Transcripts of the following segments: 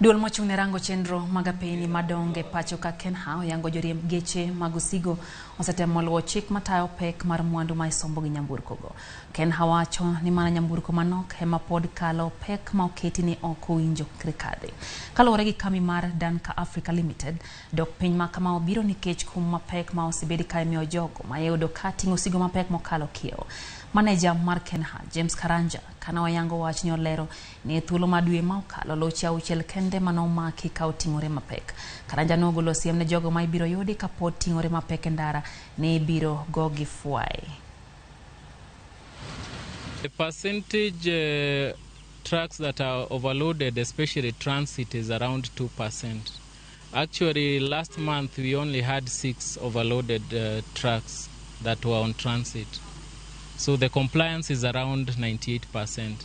Duol mochung' ne rango chenro mag apeyni madongo e pacho ka KENHA oyango joriemb geche mag osigo osetemo luwo chik matayo pek mar mwandu ma isombo gi nyamburkogo. KENHA wacho ni mana nyamburko manok ema pod kalo pek ma oketi ni ok owinjo kadhi. Kaluwore gi kambi mar Danka Africa Limited, dok piny ma kama obiro nikech kum mapek ma osebedi ka imiyo jogo ma iyudo ka ting'o osigo mapek mokalo kiewo. Maneja mar KENHA, James Karanja, kane oyango wachni olero ni e thuolo ma dwe ma okalo loche auchiel kende mane omaki ka oting'ore mapek. Karanja nogolo siem ne jogo ma ibiro yudi kapod ting'ore mapek e ndara ni ibiro gogi fwai. The percentage trucks that are overloaded, especially transit, is around 2%. Actually, last month we only had 6 overloaded trucks that were on transit. So the compliance is around 98%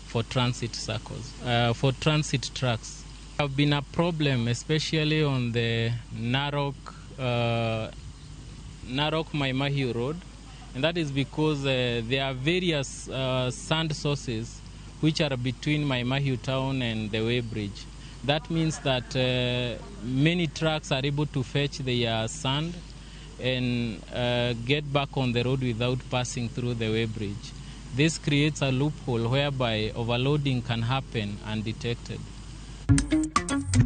for transit circles, for transit trucks. Have been a problem, especially on the Narok Mai Mahiu Road, and that is because there are various sand sources which are between Mai Mahiu town and the weighbridge. That means that many trucks are able to fetch their sand and get back on the road without passing through the weighbridge. This creates a loophole whereby overloading can happen undetected.